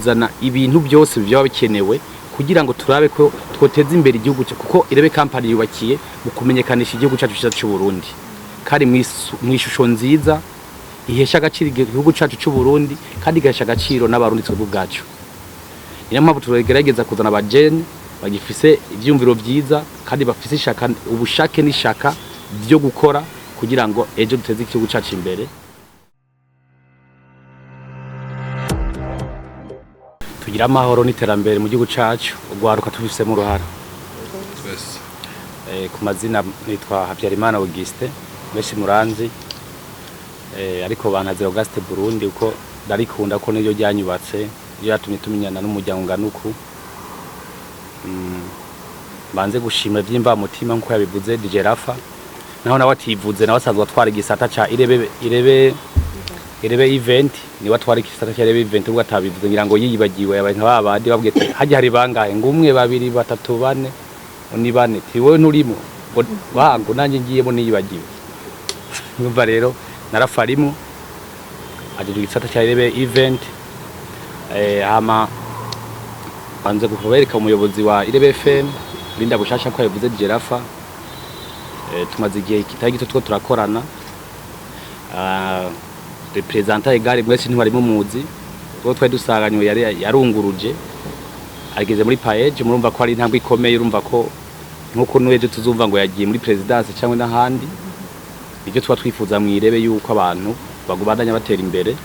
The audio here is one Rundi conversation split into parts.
kuzana ibintu byose byaba bikenewe kugira ngo turabe ko twoteza imbere igihugu cyacu, kuko Irebe Company yubakiye mu kumenyekanisha igihugu cyacu cyiza cy'u Burundi, kandi mu ishusho nziza ihesha agaciro igihugu cyacu cy'u Burundi, kandi igahesha agaciro n'Abarundi twebwe ubwacu. Niyo mpamvu tugerageza kuzana abajene bagifise ivyumviro vyiza kandi bafise ishaka, ubushake n'ishaka byo gukora kugira ngo ejo duteze igihugu cyacu imbere, tugire amahoro n'iterambere mu gihugu cyacu, urwaruka tubifisemo uruhara. Twese. Ku mazina nitwa Habyarimana Auguste, benshi muranzi, ariko bantaze Auguste Burundi uko ndarikunda, ko niryo ryanyubatse, niryo ryatumye tumenyana n'umuryango ungana uku. Banze gushima vy'imvamutima nkuko yabivuze DJ Rafa, naho nawe ativuze, nawe asanzwe atwara igisata ca Irebe Event, niwe atwara igisata ca Irebe Event, ubwo atabivuze ngira ngo yiyibagiwe. Abantu babandi babwiye ati hajya hari bangahe? Ngo umwe, babiri, batatu, bane, ngo ni bane. Ti wowe nturimo? Ngo wangu nanjye ngiyemo niyibagiwe. Urumva rero narafarimo ajejwe igisata ca Irebe Event. Hama banze kubereka umuyobozi wa Irebe FM, Linda Bushasha, ko yabivuze DJ Rafa. Tumaze igihe kitari gito two turakorana. Représentant egare mwese ntiwari mumuzi, kuko twari dusanganywe, yari yarunguruje ageze muri paege. Murumva ko ari intambwe ikomeye. Urumva ko nkuko n'ejo tuzumva ngo yagiye muri présidence cyangwa n'ahandi, ibyo tuba twifuza mu Irebe yuko abantu bagubandanya batera imbere.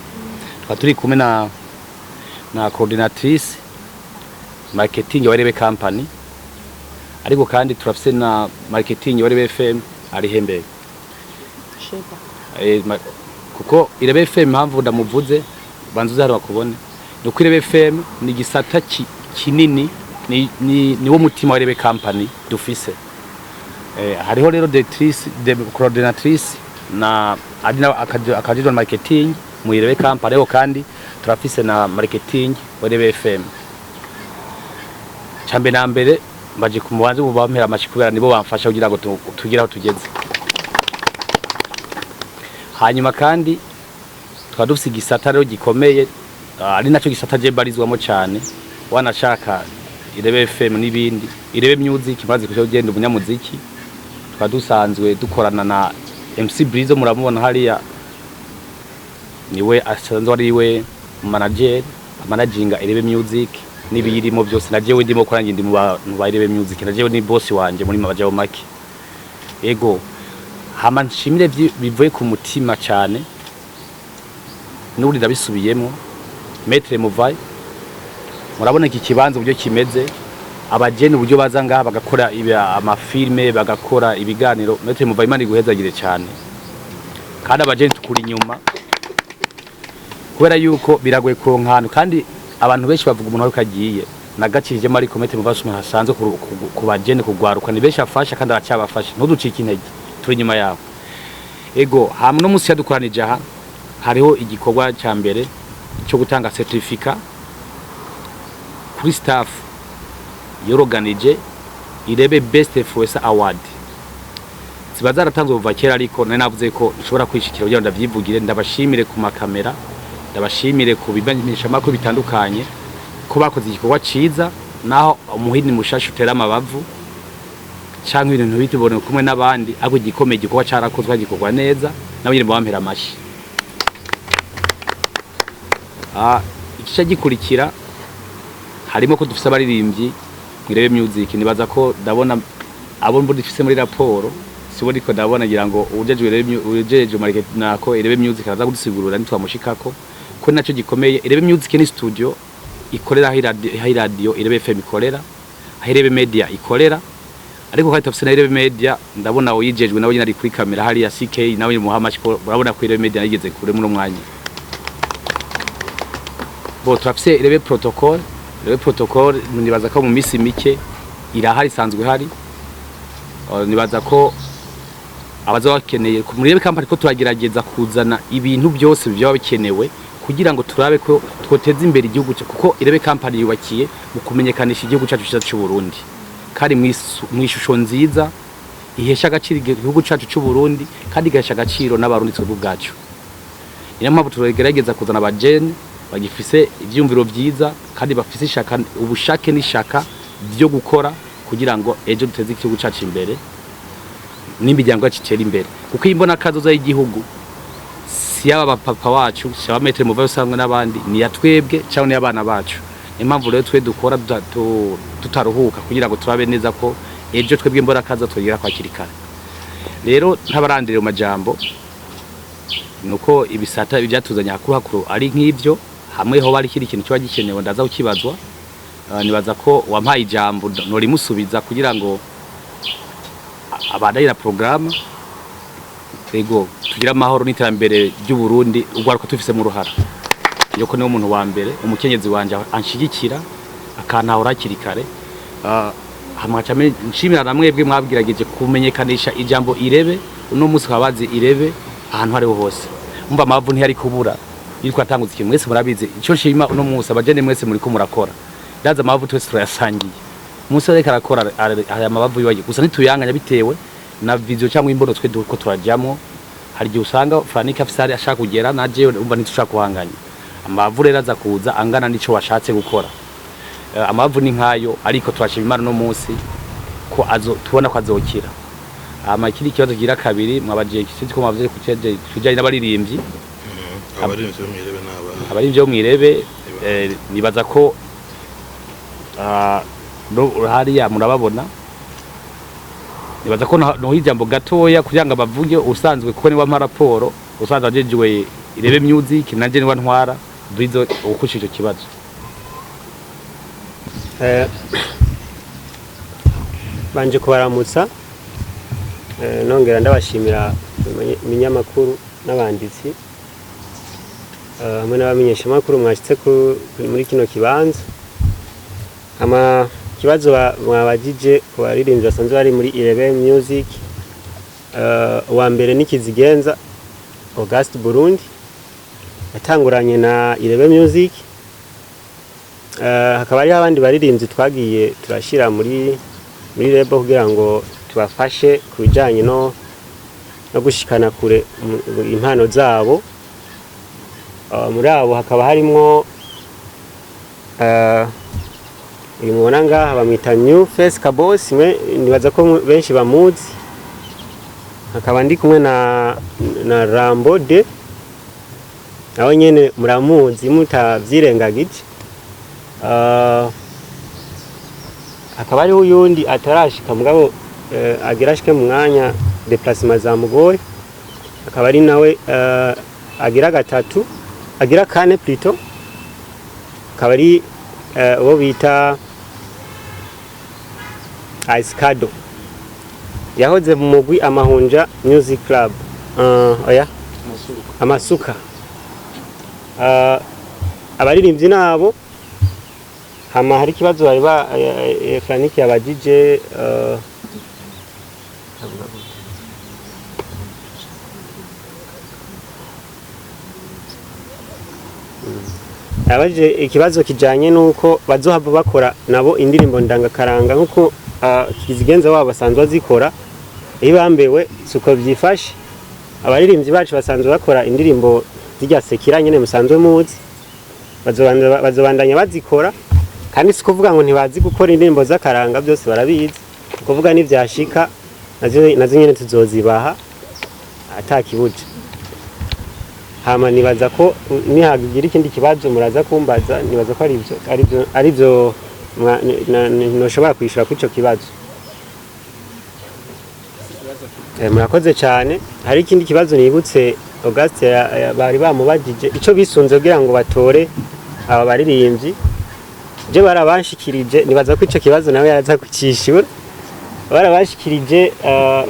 Tukaba turi kumwe na coordinatrice marketing wa Irebe Company, ariko kandi turafise na marketing wa Irebe FM ari hembere. Sheba. Kuko Irebe FM, impamvu ndamuvuze, banza uze hano bakubone, ni uko Irebe FM ni igisata kinini, ni wo mutima wa Irebe Company dufise. Hariho rero directrice de coordinatrice na ari na akajijwe na marketing mu Irebe Company, ariko kandi turafise na marketing wa Irebe FM. Cambe na mbere baje kumubanze bubampera amashi kubera nibo bamfasha kugira ngo tugire aho tugeze. Hanyuma kandi tukaba dufise igisata rero gikomeye, ari naco gisata je barizwamo cyane, wanashaka Irebe FM n'ibindi, Irebe Music, maze kuja ugenda umunyamuziki. Tukaba dusanzwe dukorana na MC Brizo, muramubona hariya, niwe asanzwe ari we manager managinga Irebe Music n'ibiyirimo byose. Na jewe ndimo kora, ndi mu bantu ba Irebe Music, na jewe ni boss wanje muri mabajaho make. Ego, hama nshimire bivuye ku mutima cyane, n'ubundi ndabisubiyemo, Maître Muvay. Murabona iki kibanza uburyo kimeze, abajene uburyo baza ngaha bagakora amafilme, bagakora ibiganiro. Maître Muvay, Imana iguhezagire cyane, kandi abajene tukuri inyuma, kubera yuko biragoye kuronka ahantu, kandi abantu benshi bavuga umuntu ariko agiye nagacijemo, ariko Maître Muvay umuntu asanzwe ku bajene, kugwaruka ni benshi afasha kandi aracyabafasha. Ntuducike intege, turi inyuma yawe. Ego, hama no munsi yadukoranije aha hariho igikorwa cya mbere cyo gutanga certificat kuri staff yoroganije Irebe Best Influencer Award. Ziba zaratanzwe kuva kera, ariko nari navuze ko nshobora kwishikira kugira ngo ndavyivugire, ndabashimire ku makamera, ndabashimire ku bimenyeshamakuru bitandukanye ko bakoze igikorwa ciza, naho umuhini mushasha utera amabavu canke ibintu bitibone kumwe n'abandi, ariko igikomeye igikorwa carakozwe, gikorwa neza, nabo nyene mubampera amashi. Igice gikurikira harimo ko dufise abaririmbyi mw'Irebe Music. Nibaza ko ndabona abo mbona dufise muri raporo, sibo ndiko ndabona, ngira ngo uwujejwe Irebe uwujejwe market nako Irebe Music araza kudusigurira nitwamushikako, ko naco gikomeye. Irebe Music ni studio ikorera aho iradiyo Irebe FM ikorera, aho Irebe Media ikorera, ariko kandi tufise na Irebe Media. Ndabona uyijejwe nawe nyine ari kuri kamera hariya, CK, nawe nyine muha amashi ko murabona ko Irebe Media yigeze kure muri mwanya. Bo turafise Irebe Protocol. Irebe Protocol nibaza ko mu misi mike irahari, isanzwe ihari. Nibaza ko abaza bakeneye muri Irebe Company ko turagerageza kuzana ibintu byose byaba bikenewe kugira ngo turabe ko twoteza imbere igihugu cyacu, kuko Irebe Company yubakiye mu kumenyekanisha igihugu cyacu cyiza cy'u Burundi, kandi mu ishusho nziza ihesha agaciro igihugu cyacu cy'u Burundi, kandi igahesha agaciro n'Abarundi twebwe ubwacu. Niyo mpamvu tugerageza kuzana abajene Bagifise ivyumviro vyiza kandi bafise ishaka, ubushake n'ishaka byo gukora kugira ngo ejo duteze igihugu cacu imbere n'imiryango yacu itere imbere, kuko iyi mbona kazoza y'igihugu si yaba bapapa wacu, si aba maître muvayo usangwe n'abandi, ni ya twebwe cyangwa ni abana bacu. Niyo mpamvu rero twe dukora tutaruhuka kugira ngo turabe neza ko ejo twebwe imbona kaza tugira kwakiri kare. Rero ntabarandire mu majambo, nuko ibisata ibyatuzanye hakuru hakuru ari nk'ivyo. Hamwe ho bari ikindi kintu kiba gikenewe, ndaza kukibazwa. Nibaza ko wampaye ijambo norimusubiza kugira ngo abandanye na programme. Ego, tugira amahoro n'iterambere ry'u Burundi, urwaruka tufisemo uruhara. Yuko niwo muntu wa mbere, umukenyezi wanje anshigikira akantahura hakiri kare. Hama nca nshimira na mwebwe mwabwirageje kumenyekanisha ijambo Irebe. Uno munsi bakaba bazi Irebe ahantu hariho hose. Umva, amavu ntiyari kubura iyo twatangutse ikintu, mwese murabizi. Icyo nshima uno munsi, abajene mwese muriko murakora, ndaza amabavu twese turayasangiye. Umunsi ariko arakora aya mabavu yiwaye gusa, ntituyanganya bitewe na vision cyangwa imbono twe duko turajamwo. Hari igihe usanga Frank afise hari ashaka kugera, na jewe umva ntitushaka kuhanganya. Amabavu rero aza kuza angana n'ico washatse gukora. Amabavu ni nkayo, ariko turashima Imana no munsi ko azo tubona ko azokira. Hama ikindi kibazo kigira kabiri mwabajiye, sinzi ko mwavuze ku kijanye n'abaririmbyi. Abaririmbyi bo mw'Irebe n'aba Abaririmbyi bo mw'Irebe, nibaza ko no hariya murababona. Nibaza ko noha ijambo gatoya kugira ngo bavuge usanzwe, kuko niwe ampa raporo, usanzwe ajejwe Irebe Music, nanje niwe ntwara duizo ukusha ico kibazo. Banje kubaramutsa, nongera ndabashimira iminyamakuru n'abanditsi, hamwe n'abamenyeshamakuru mwashitse muri kino kibanza. Ama kibazo mwabajije ku baririmbyi basanzwe bari muri Irebe Music, uwa mbere ni Kizigenza Auguste Burundi, yatanguranye na Irebe Music. Hakaba hariho abandi baririmbyi twagiye turashira muri label kugira ngo tubafashe ku bijanye no gushikana kure impano zabo. Muri abo hakaba harimwo uyu mubona ngaha bamwita New Face Kabos, mwe nibaza ko benshi bamuzi. Hakaba ndi kumwe na Rambo de, nawe nyene muramuzi mutavyirengagije. Hakaba hariho uyundi atarashika mugabo agira ashike mu mwanya, déplacement zamugoye, akaba ari nawe agira gatatu, agira kane plutôt, akaba ari uwo bita Ice yahoze mu mugwi Amahunja Music Club, oya, Amasuka. Abaririmbyi nabo. Hama hari ikibazo bari ba Frank yabajije, avuga gute? Yabajije ikibazo kijanye nuko bazohava bakora nabo indirimbo ndangakaranga nkuko kizigenza wabo basanzwe bazikora. Iyo bambewe suko vyifashe, abaririmbyi bacu basanzwe bakora indirimbo zirya sekira nyene musanzwe muzi, bazobandanya bazikora. Kandi si kuvuga ngo ntibazi gukora indirimbo z'akaranga, byose barabizi. Ni kuvuga nivyashika nazo nyene tuzozibaha atakibuja. Hama nibaza ko nihagira ikindi kibazo muraza kumbaza. Nibaza ko arivyo noshobora kwishura kuri ico kibazo. Murakoze cyane. Hari ikindi kibazo nibutse Auguste bari bamubajije, ico bisunze kugira ngo batore aba baririmbyi. Je barabashikirije, nibaza ko ico kibazo nawe yaraza kucishura. Barabashikirije,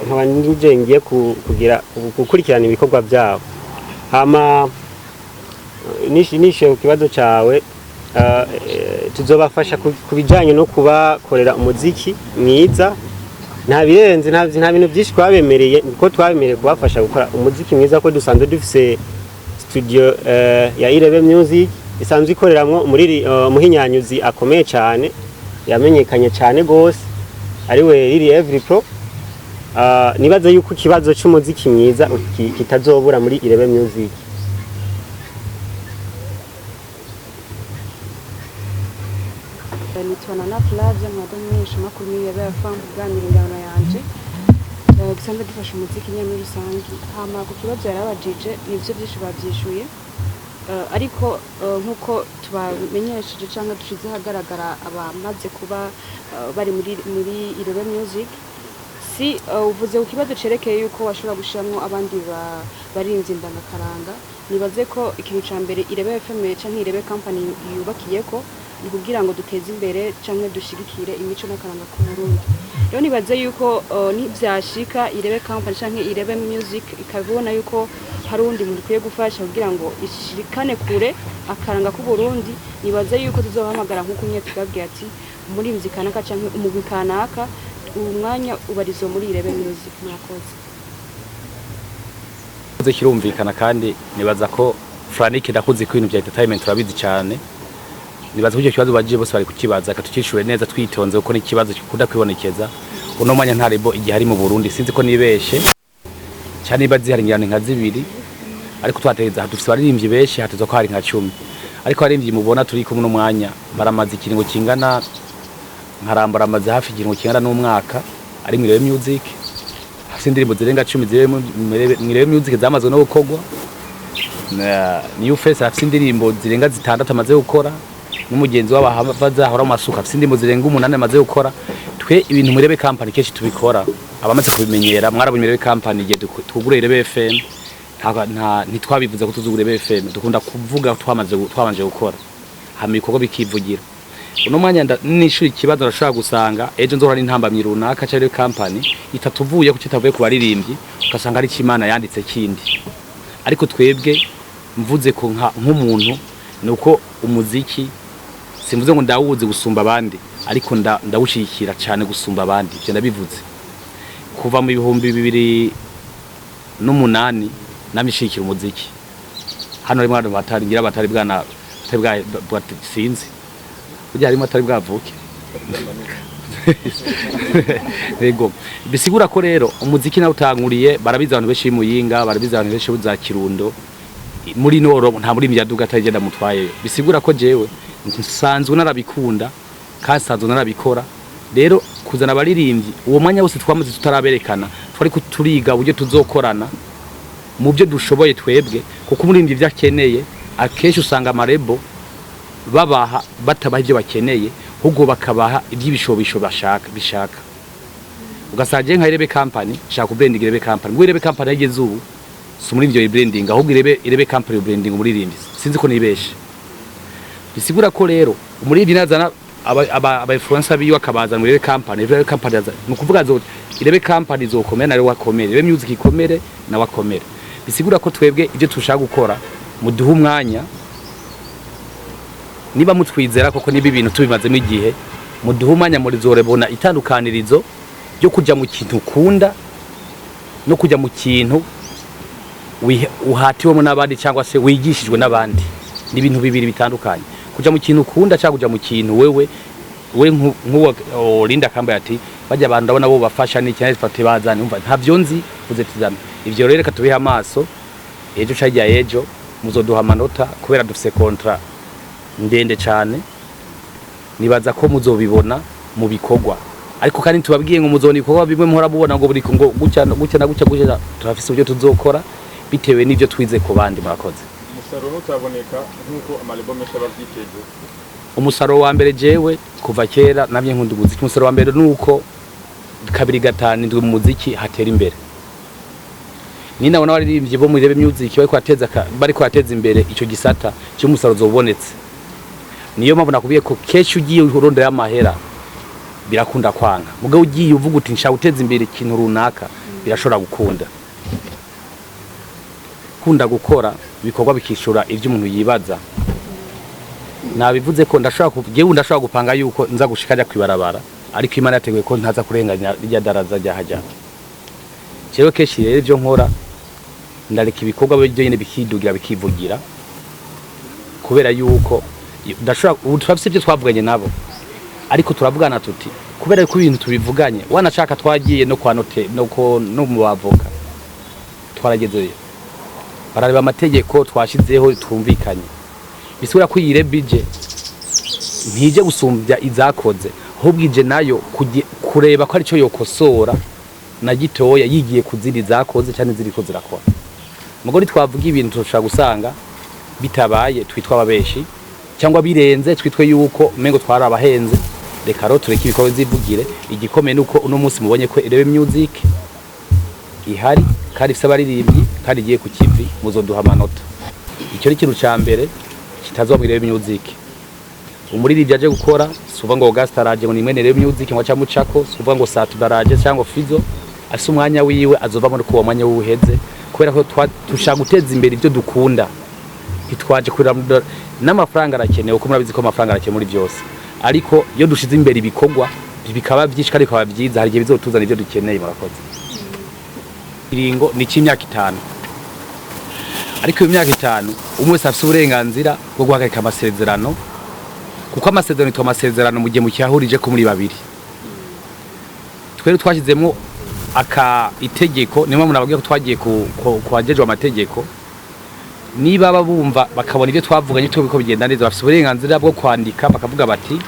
nkaba nije ngiye kugira gukurikirana ibikorwa byabo. Hama nishe ku kibazo cawe, tuzobafasha ku bijanye no kubakorera umuziki mwiza. Nta birenze, nta bintu byinshi twabemereye, kuko twabemereye kubafasha gukora umuziki mwiza, ko dusanzwe dufise studio ya Irebe Music isanzwe ikoreramwo muri umuhinyanyuzi akomeye cyane, yamenyekanye cyane gose, ariwe Lily Every Pro. Nibaza yuko ikibazo c'umuziki mwiza kitazobura muri Irebe Music. Nitwa Nana Flavia, nkaba umumenyeshamakuru muri Irebe FM, kuganira ingano yanje dusanzwe dufasha umuziki nyene muri rusange. Hama ku kibazo yarabajije, nivyo vyinshi bavyishuye. Ariko nk'uko tubamenyesheje canke dushize ahagaragara abamaze kuba bari muri Irebe Music, si uvuze ku kibazo cerekeye yuko bashobora gushiramwo abandi barinzi ndangakaranga, nibaze ko ikintu ca mbere Irebe FM canke Irebe Company yubakiyeko ni kugira ngo duteze imbere canke dushigikire imico n'akaranga k'u Burundi. Rero nibaze yuko nivyashika Irebe Company canke Irebe Music ikabona yuko hari uwundi muntu ukwiye gufasha kugira ngo ishikane kure akaranga k'u Burundi, nibaze yuko tuzobahamagara nk'uko nyene tubabwiye ati umuririmvyi kanaka canke umugwi kanaka uwo mwanya ubarizwa muri Irebe Music. Murakoze. Kirumvikana kandi nibaza ko Frank ndakuzi ko ibintu bya entertainment turabizi cyane. Nibaza ko icyo kibazo bagiye bose bari kukibaza katucishure neza twitonze, kuko ni ikibazo gikunda kwibonekeza. Uno mwanya nta label igihari mu Burundi, sinzi ko nibeshe cyane niba zihari, ngira ni nka zibiri, ariko twategeza dufise abaririmbyi benshi, hatezwa ko hari nka 10. Ariko abaririmbyi mubona turi kumwe uno mwanya baramaze ikiringo kingana, nkarambara amaze hafi ikiringo kingana n'umwaka ari mu Irebe Music, afise indirimbo zirenga 10 ziri mu Irebe Music zamazwe no gukorwa. Na New Face afise indirimbo zirenga zitandatu amaze gukora, n'umugenzi w'abahavaza ahora mu masuka afise indirimbo zirenga umunani amaze gukora. Twe ibintu muri Irebe Company kenshi tubikora abamaze kubimenyera, mwarabonye Irebe Company igihe twugura Irebe FM, ntitwabivuze ko tuzugura Irebe FM. Dukunda kuvuga twamaze twabanje gukora, hama ibikorwa bikivugira. Uno mwanya nishuri ikibazo, arashobora gusanga ejo nzohora n'intambamyi runaka cyangwa Irebe Company itatuvuye ko kitavuye ku baririmbyi, ugasanga ari Imana yanditse kindi. Ariko twebwe mvuze ko nk'umuntu nuko umuziki, simvuze ngo ndawuzi gusumba abandi, ariko ndawushigikira cyane gusumba abandi. Ivyo ndabivuze kuva mu 2008 namishikira umuziki. Hano harimo abantu batari ngira batari bwana batari bwa sinzi burya harimo atari bwavuke. Yego, bisigura ko rero umuziki nawe utanguriye, barabizi abantu benshi Muyinga, barabizi abantu benshi za Kirundo, muri Noro nta muri myaduga atagenda mutwayeyo. Bisigura ko jewe nsanzwe narabikunda kandi nsanzwe narabikora. Rero kuzana abaririmbyi, uwo mwanya wose twamaze tutaraberekana, twari kuturiga uburyo tuzokorana mu byo dushoboye twebwe, kuko umuririmbyi ibyo akeneye akenshi usanga ama label babaha batabaha ibyo bakeneye, ahubwo bakabaha iby'ibishobisho bashaka bishaka. Ugasanga je nka Irebe Company shaka kubranding Irebe Company, ngo Irebe Company yageze ubu si muri ivyo branding, ahubwo Irebe Company branding umuririmbyi. Sinzi ko nibeshe. Bisigura ko rero umuririmbyi nazana aba influencer biwe akabaza muri Irebe Company, Irebe Company ni ukuvuga zo Irebe Company zokomera nawe wakomere, Irebe Music ikomere nawe akomere. Bisigura ko twebwe ibyo tushaka gukora, muduhe umwanya, niba mutwizera koko, niba ibintu tubimazemo igihe, muduhe umwanya, muzorebona itandukanirizo ryo kuja mu kintu ukunda no kuja mu kintu uhatiwemo n'abandi cyangwa se wigishijwe n'abandi. Ni ibintu bibiri bitandukanye, kuja mu kintu ukunda cyangwa kuja mu kintu wewe we nk'uwo Linda Kamba ati bajya abantu ndabona bo bafasha n'iki fate bazane, umva ntavyo nzi uze tizame. Ivyo rero reka tubihe amaso ejo cyajya ejo muzoduha amanota, kubera dufise contrat ndende cyane. Nibaza ko muzobibona mu bikorwa, ariko kandi tubabwiye ngo muzobona ibikorwa bimwe muhora mubona ngo buri ngo gutya gutya na gutya gutya. Turafise uburyo tuzokora bitewe n'ivyo twize ku bandi. Murakoze. Umusaruro ntutaboneka nk'uko ama label menshi aba avyiteze? Umusaruro wa mbere, jewe kuva kera namye nkunda umuziki, umusaruro wa mbere nuko 257 mu muziki hatera imbere. Ni nabona abaririmbyi bo muri Irebe Music bariko bateza imbere ico gisata cy'umusaruro uzobonetse. Niyo mpamvu nakubwiye ko kenshi ugiye urondera amahera birakunda kwanga, mugabo ugiye uvuga uti nshaka guteza imbere ikintu runaka, birashobora gukunda. Kunda gukora ibikorwa bikishura ivyo umuntu yibaza. Nabivuze ko ndashobora jewe ndashobora gupanga yuko nza gushika ajya kwibarabara, ariko Imana yateguye ko ntaza kurenganya rya daraza rya hajya. Jewe kenshi rero ivyo nkora ndareka ibikorwa byo nyene bikidugira bikivugira, kubera yuko ndashobora ubu turafise ibyo twavuganye nabo, ariko turavugana tuti kubera ko ibintu tubivuganye wanashaka twagiye no kwa note no ko no mu bavoka twaragezeyo, barareba amategeko twashizeho twumvikanye. Bisubira ko iyi bije Ntije gusumbya izakoze, ahubwo ije nayo kureba ko arico yokosora na gitoya yigiye ku zindi zakoze cyane ziriko zirakora. Mugo twavuga ibintu tushobora gusanga bitabaye, twitwa ababeshi, cyangwa birenze twitwe yuko umengo twari abahenze. Reka rero tureke ibikorwa zivugire. Igikomeye nuko uno munsi mubonye ko Irebe Music ihari kandi ifise abaririmbyi kandi igiye ku kivi. Muzoduha amanota. Icyo ni ikintu ca mbere kitazwa mu Irebe Music. Umuririmbyi aje gukora, si uvuga ngo Augusta araje ngo ni mwene Irebe Music ngo aca mucako, si uvuga ngo Satuba araje cyangwa Fizo afise umwanya wiwe, azovamo no kuwo mwanya wuheze, kubera ko tushaka guteza imbere ibyo dukunda. Ntitwaje kurira n'amafaranga arakenewe, kuko murabizi ko amafaranga arakenewe muri byose, ariko iyo dushize imbere ibikorwa bikaba byinshi kandi bikaba byiza, hari igihe bizotuzana ibyo dukeneye. Murakoze. Iringo ni cy'imyaka 5, ariko iyo myaka 5 umwe wese afise uburenganzira bwo guhagarika amasezerano, kuko amasezerano yitwa amasezerano mu gihe mukiyahurije ko muri babiri. Twere twashyizemo aka itegeko, niyo mpamvu nababwiye ko twagiye ku bajejwe amategeko. Niba bumva bakabona ibyo twavuganye ko bigenda neza, bafise uburenganzira bwo kwandika bakavuga bati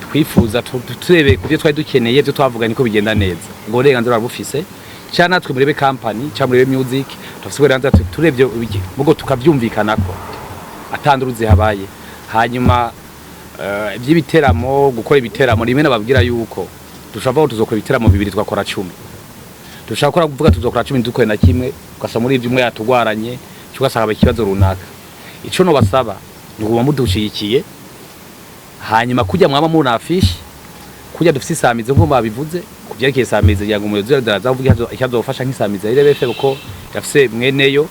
twifuza turebeye ku byo twari dukeneye, ibyo twavuganye ko bigenda neza. Ubwo burenganzira barabufise. Cyangwa natwe murebe company cyangwa murebe music, turafise uburenganzira turebye mugo tukavyumvikanako atanduruzi habaye. Hanyuma iby'ibiteramo, gukora ibiteramo, rimwe nababwira yuko dushobora kuvuga tuzokora ibiteramo bibiri, twakora 10. Dushobora gukora kuvuga tuzokora 10, dukore na kimwe, ugasanga muri ibyo umwe yatugwaranye, ugasanga haba ikibazo runaka. Ico no basaba ni ukuba mudushigikiye, hanyuma kujya mwaba mubona affiche, kujya dufise isamize nko babivuze ku vyerekeye isamize, kugira ngo umuyobozi araza avuge icyo azofasha nk'isamize ya RBF, kuko yafise mweneyo.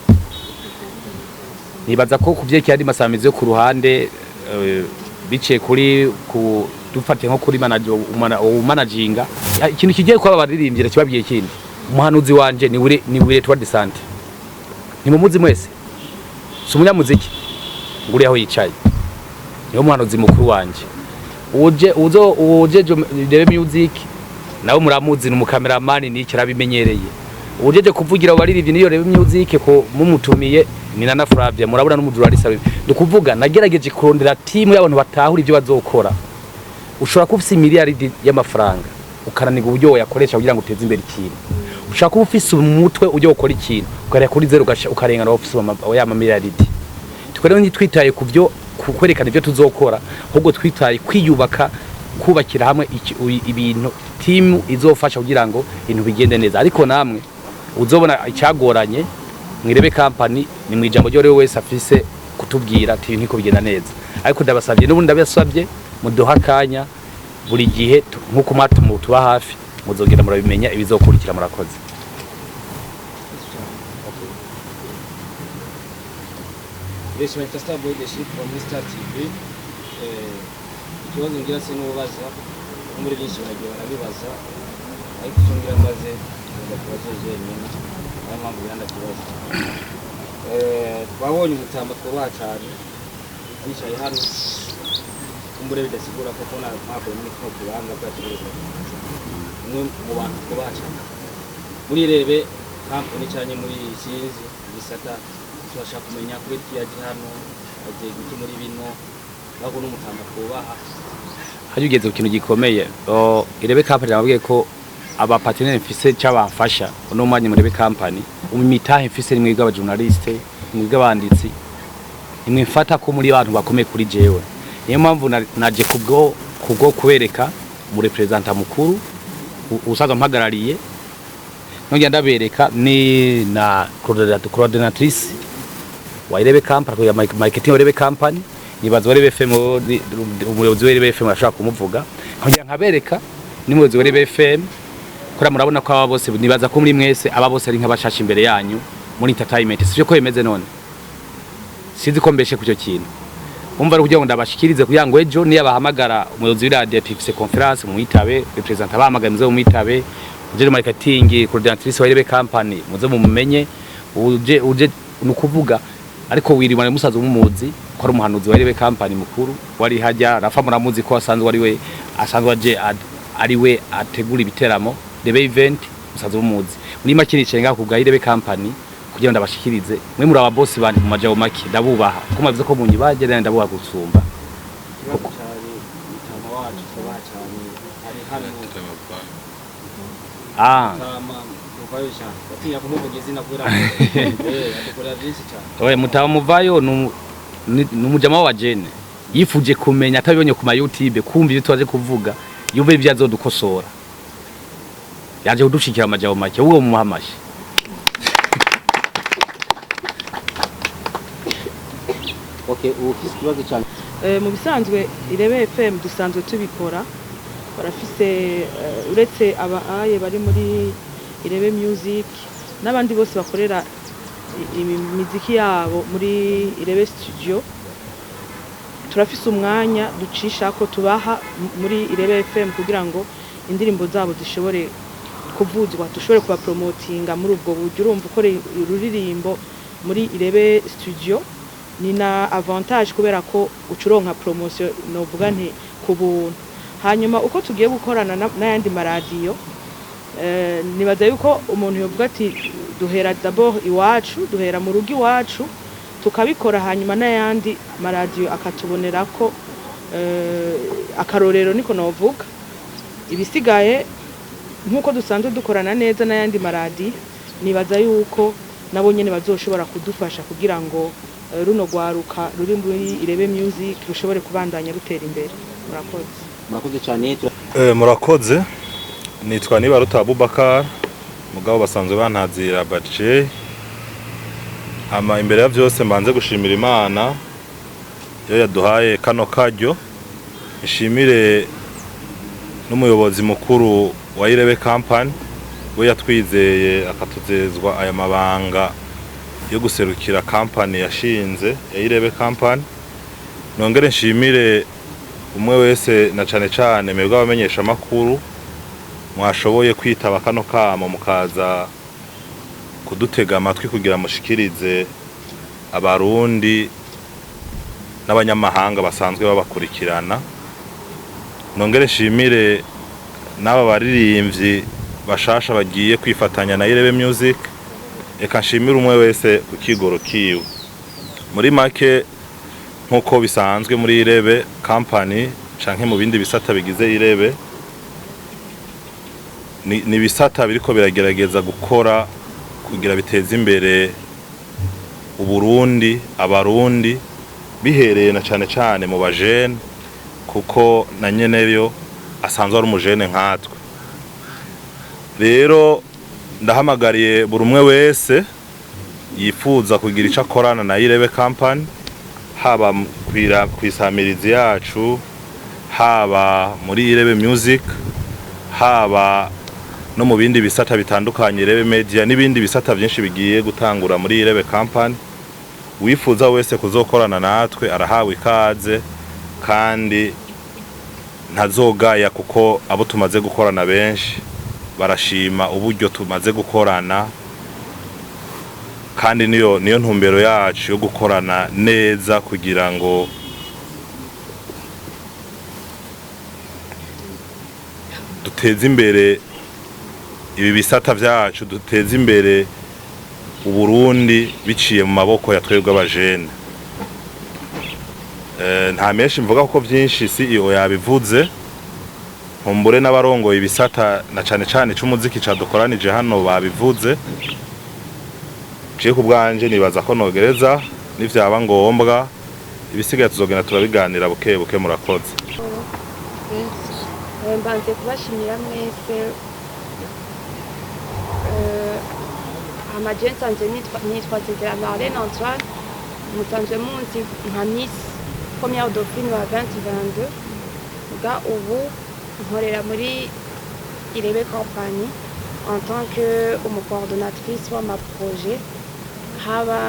Nibaza ko ku vyerekeye andi masamizi yo ku ruhande, biciye kuri ku dufatiye nko kuri manager umanaginga ikintu kigiye kuba abaririmbyi kibabwiye. Ikindi, umuhanuzi wanje ni wure Tour de Sante, ntimumuzi mwese, si umunyamuziki nguri aho yicaye, niwe muhanuzi mukuru wanje. Uje uzo uje Rebe Music nawe muramuzi, ni umukameramani niki arabimenyereye. Ujeje kuvugira abo baririmbyi niyo Rebe Music ko mumutumiye ni Nana Flavia, murabona n'umujuraliste. Ni kuvuga nagerageje kurondera timu y'abantu batahura ibyo bazokora. Ushobora kuba ufise miliyaridi y'amafaranga ukananirwa uburyo wayakoresha kugira ngo uteze imbere ikintu. Ushobora kuba ufise umutwe ujya gukora ikintu ukareba kuri zero ukarengana ufise ya mamiliyaridi. Twe rero ntitwitaye ku byo kwerekana ibyo tuzokora, ahubwo twitaye kwiyubaka, kubakira hamwe ibintu, timu izofasha kugira ngo ibintu bigende neza. Ariko namwe uzobona icyagoranye mwirebe company, ni mu ijambo ryo wese afise kutubwira ati ibintu niko bigenda neza. Ariko ndabasabye, n'ubundi ndabasabye, muduha akanya buri gihe nk'uko mwatumu tuba hafi, muzogenda murabimenya ibizokurikira. Murakoze. Yes, my Star Boy the Ship from Star TV. Ikibazo ngira se n'ubaza, kuko muri byinshi bagiye barabibaza, ariko icyo ngira mbaze ndakibazo jenyine, niyo mpamvu ngira ndakibaza. Twabonye umutamba twubaha cyane yicaye hano, kumbure bidasigura ko kubona mwakoye muri kino kibanza bwategerezwa kuza. Umwe mu bantu twubaha cyane muri Rebe company cyane muri sinzi gisata, turashaka kumenya kuri yaje hano agiye guki muri bino bago n'umutamba twubaha. Hajya ugeze ku kintu gikomeye. Irebe company, nababwiye ko aba partenaire mfise cyabamfasha uno mwanya muri Irebe company, imitahe mfise ni mwebwe abajournaliste, mwebwe abanditsi, nimwe mfata ko muri bantu bakomeye kuri jewe. Niyo mpamvu naje kubwo kubereka mu representant mukuru usanzwe mpagarariye, nongera ndabereka ni na coordinatrice wa Irebe company ya marketing wa Irebe company. Nibaza wa Irebe FM, umuyobozi wa Irebe FM ashobora kumuvuga, nkongera nkabereka n'umuyobozi wa Irebe FM. Kora murabona ko aba bose, nibaza ko muri mwese aba bose ari nk'abashasha imbere yanyu muri entertainment, sivyo ko bimeze? None sinzi ko mbeshe kucyo kintu umva ari kugira ngo ndabashikirize, kugira ngo ejo niyo abahamagara umuyobozi w'iradiyo ati mfise conference mumwitabe, representant abahamagara muze mumwitabe, uje marketing coordinatrice wa Irebe company muze mumumenye, uje nukuvuga. Ariko wirimana musaza umuzi ko ari umuhanuzi wa Irebe company mukuru wari hajya Rafa, muramuzi ko asanzwe ari we asanzwe aje ari we ategura ibiteramo Rebe event, musaza umuzi. Muri make nicaye ngaho kubwa Irebe company kugira ngo ndabashikirize mwe muri aba boss bandi. Mu majabo make ndabubaha, ko mwavuze ko munyibaje, rero ndabubaha gusumba. Ikibazo cyari Wacu twubaha cyane ari hano. Ah. Mutama muvayo cyane, batinya kumuvuga izina kubera adukorera byinshi cyane. Oye, mutaba muvayo ni umujama wa jene yifuje kumenya atabibonye ku ma YouTube, kumva ibyo twaje kuvuga, yumve ibyo azodukosora. Yaje kudushikira amajambo make, uwo mumuha amashi. Okay, ubu ufise ikibazo cyane. Mu bisanzwe Irebe FM dusanzwe tubikora, barafise uretse aba aye bari muri Irebe Music n'abandi bose bakorera imiziki yabo muri Irebe Studio, turafise umwanya ducisha ko tubaha muri Irebe FM kugira ngo indirimbo zabo zishobore kuvuzwa, dushobore kubapromotinga muri ubwo buryo. Urumva, ukora ururirimbo muri Irebe Studio ni na avantage kubera ko ucuronka promotion, novuga nti ku buntu. Hanyuma uko tugiye gukorana n'ayandi maradiyo, nibaza yuko umuntu yovuga ati duhera d'abord iwacu, duhera mu rugo iwacu tukabikora, hanyuma n'ayandi maradiyo akatubonera ko akarorero, niko novuga. Ibisigaye, nk'uko dusanzwe dukorana neza n'ayandi maradiyo, nibaza yuko nabo nyene bazoshobora kudufasha kugira ngo runo rwaruka ruri muri Irebe Music rushobore kubandanya rutera imbere. Murakoze. Murakoze cyane. Murakoze. nitwa Nibaruta Abubakar, mugabo basanzwe bantazira Bace. Ama imbere ya byose mbanze gushimira Imana yo yaduhaye kano karyo, nshimire n'umuyobozi mukuru wa Irebe Company we yatwizeye akatuzezwa aya mabanga yo guserukira company yashinze ya Irebe Company. Nongere nshimire umwe wese, na cane cane mwebwe abamenyesha makuru mwashoboye kwitaba kano kamo mukaza kudutega amatwi kugira mushikirize Abarundi n'abanyamahanga basanzwe babakurikirana. Nongere nshimire n'aba baririmbyi bashasha bagiye kwifatanya na Irebe Music. Eka nshimire umwe wese ku kigoro kiwe. Muri make, nk'uko bisanzwe muri Irebe Company canke mu bindi bisata bigize Irebe, ni ibisata biriko biragerageza gukora kugira biteze imbere Uburundi, Abarundi, bihereye na cane cane mu bajene, kuko na nyeneyo asanzwe ari umujene nkatwe. Rero ndahamagariye buri umwe wese yifuza kugira ico akorana na Irebe Company, haba kw'isamirizi yacu, haba muri Irebe Music, haba no mu bindi bisata bitandukanye, Irebe Media n'ibindi bisata byinshi bigiye gutangura muri Irebe Company. Wifuza wese kuzokorana natwe arahawe ikaze kandi ntazogaya, kuko abo tumaze gukorana benshi barashima uburyo tumaze gukorana, kandi niyo ntumbero yacu yo gukorana neza kugira ngo duteze imbere ibi bisata vyacu, duteze imbere Uburundi biciye mu maboko ya twebwe abajene. Nta menshi mvuga kuko byinshi CEO yabivuze, nkumbure n'abarongoye ibisata na cane cane c'umuziki cadukoranije hano babivuze. Je ku bwanje nibaza ko nogereza, nivyaba ngombwa ibisigaye tuzogenda turabiganira buke buke. Murakoze. Mbanze kubashimira mwese. Hama je nsanzwe nitwa Nzezera Marlene Antoine, musanzwe munzi nka Miss Première Dauphine wa 2022. Ga ubu nkorera muri Irebe Company en tant que umucoordonnatrice w'amaprojet, haba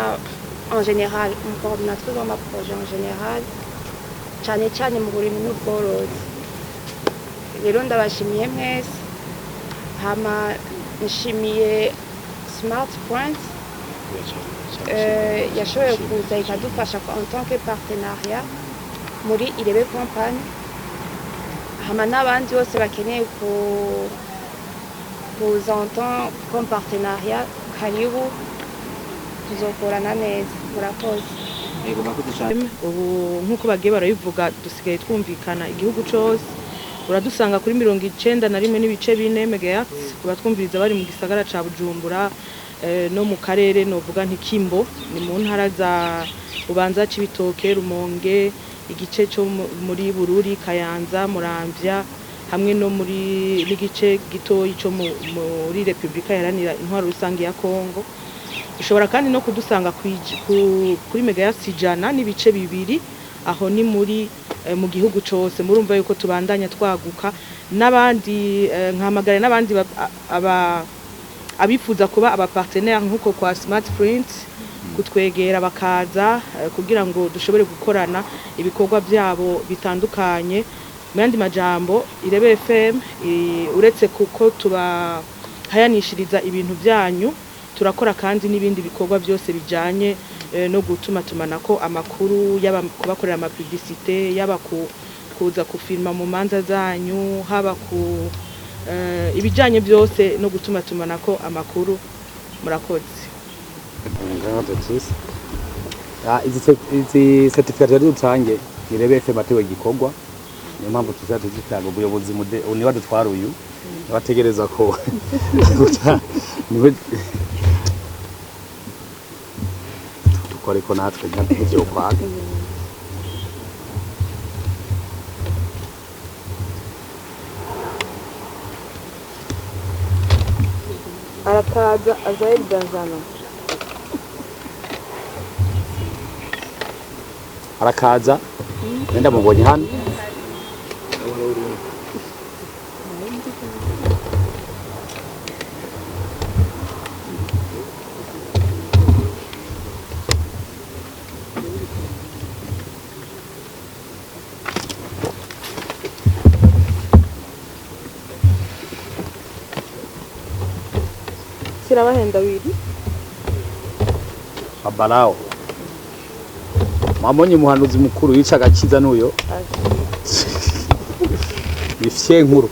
en général umucoordonnatrice w'amaprojet en général, cane cane mu burimyi n'ubworozi. Rero ndabashimiye mwese. Hama nshimiye Smart Point yashoboye kuza ikadufasha en tant que partenariat muri Irebe Company. Hama n'abandi bose bakeneye kuza en tant comme partenariat, karibu, tuzokorana neza. Murakoze. Yego, murakoze cyane. Ubu nk'uko bagiye barabivuga, dusigaye twumvikana igihugu cose. Uradusanga kuri 91.4 megahertz kubatwumviriza bari mu gisagara ca Bujumbura, no mu karere novuga nti Kimbo, ni mu ntara za Bubanza, Cibitoke, Rumonge, igice cyo muri Bururi, Kayanza, Muramvya, hamwe no muri n'igice gitoyi cyo muri Repubulika Iharanira Intwaro Rusange ya Kongo. Ushobora kandi no kudusanga kuri megahertz 100.2, aho ni muri mu gihugu cose. Murumva yuko tubandanya twaguka n'abandi, nkahamagara n'abandi abifuza kuba aba partenaire nk'uko kwa Smart Print, kutwegera bakaza, kugira ngo dushobore gukorana ibikorwa byabo bitandukanye. Mu yandi majambo, Irebe FM, uretse kuko tubahayanishiriza ibintu byanyu, turakora kandi n'ibindi bikorwa byose bijanye no gutuma tumanako amakuru, yaba kubakorera ama publicité, yaba kuza kufilma mu manza zanyu, haba ku ibijanye byose no gutuma tumanako amakuru. Murakoze. Izi certificat rero dutange, Irebe FM atewe igikorwa, niyo mpamvu tuza tuzitanga. Ubuyobozi mude niwe adutwara, uyu niwe ategereza ko niwe dukore ko natwe ntibyo kwaga. Arakaza Azael Benjamin. Arakaza, nenda mubonye hano. Kirabahenda wiri. Babalao mwabonye umuhanuzi mukuru yica agakiza n'uyo ni fye nkuru.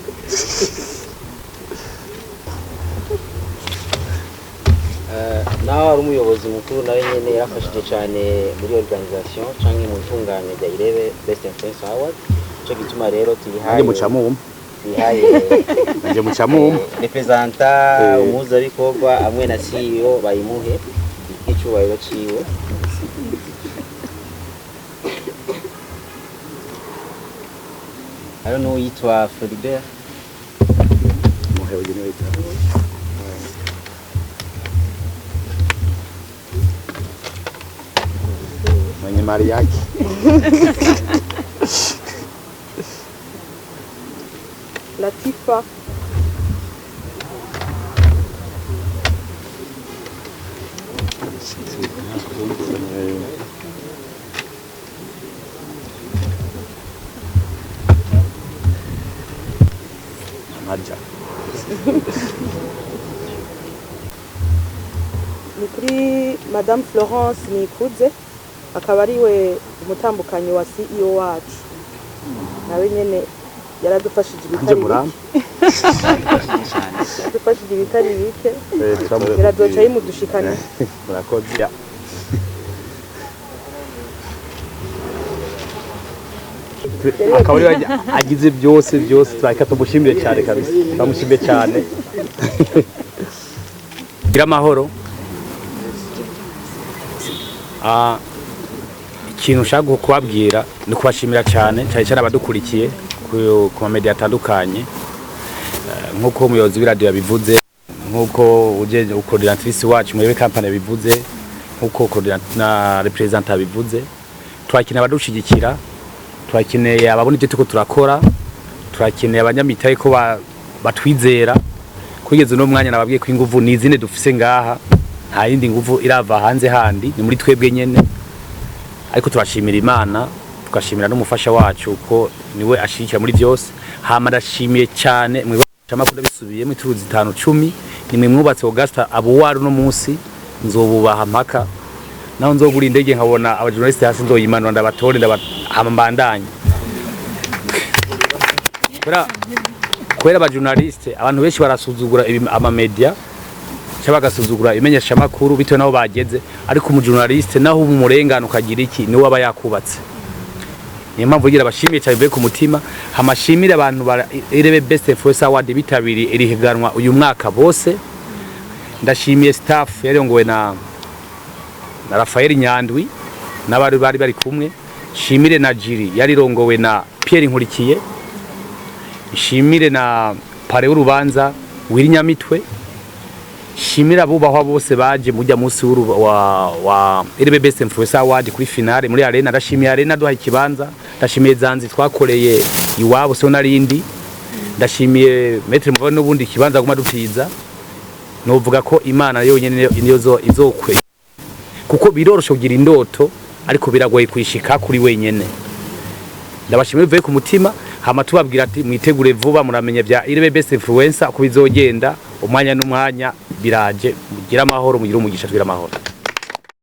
Naho ari umuyobozi mukuru, nawe nyene yarafashije cyane muri organisation canke mu itunganya rya Irebe Best Influencer Award. Ico gituma rero tuyihaye Nanjye mucamumpa. Tuyihaye Nanjye mucamumpa. Représentant, umuhuzabikorwa hamwe na CEO bayimuhe icyubahiro ciwe. Hariho n'uwitwa Floribert. Muhe uyu niwe yitwa. Mwenye mali yake. Latifa. Maja. Ni kuri Madame Florence Nikuze, akaba ari we umutambukanyi wa CEO wacu. Nawe nyene yaradufashije Nje ibitari muramba. bike, yaradufashije ibitari bike. Birazoca yimudushikana. Murakoze. Ya. Akaba ariwe agize byose byose, turareka tumushimire cyane kabisa, turamushimiye cyane. Gira amahoro. Ikintu nshaka kubabwira ni kubashimira cyane cyane cyane abadukurikiye ku mamedia atandukanye. Nk'uko umuyobozi w'iradiyo yabivuze, nk'uko uje coordinatrice wacu muri company yabivuze, nk'uko na représentant yabivuze, turakeneye abadushigikira, turakeneye ababona ibyo turiko turakora, turakeneye abanyamitahe ko batwizera. Kugeza uno mwanya nababwiye ko inguvu ni izine dufise ngaha, nta yindi nguvu irava hanze handi, ni muri twebwe nyene. Ariko turashimira Imana, tugashimira n'umufasha wacu ko niwe ashigikira muri byose. Hama ndashimiye cyane mwibashamakuru, bisubiyemo ituru zitanu cumi, nimwe mwubatse Augusta abuwari uno munsi. Nzobubaha mpaka naho nzogura indege nkabona abajournaliste hasi, nzoyimanura ndabatore hama mbandanye. Kubera abajournaliste, abantu benshi barasuzugura amamedia. Cyangwa bagasuzugura imenyeshamakuru bitewe n'aho bageze, ariko umujournaliste naho umurengano ukagira iki, niwe aba yakubatse. Niyo mpamvu ngira abashimiye cyane bivuye ku mutima. Hamashimire abantu ba Irebe Best Influencer Award bitabiriye iri higanwa uyu mwaka bose. Ndashimiye staff yarongowe na Rafael Nyandwi n'abari bari kumwe. Shimire na jury yarirongowe na Pierre Nkurikiye. Shimire na parrain w'urubanza Wirinyamitwe. Shimire abubahwa bose baje mujya munsi wa Irebe Best Influencer Award kuri finale muri arena. Ndashimiye arena duha ikibanza, ndashimiye Zanzi twakoreye iwabo so narindi, ndashimiye Maître Mugabo n'ubundi ikibanza guma dutiza. Novuga ko Imana yonyene niyo zo izokwe, kuko biroroshe kugira indoto ariko biragoye kuyishika kuri wenyene. Ndabashimiye bivuye ku mutima. Hama tubabwira ati mwitegure vuba, muramenya bya Irebe Best Influencer uko bizogenda umwanya n'umwanya. Biraje, mugire amahoro, mugire umugisha, tugire amahoro.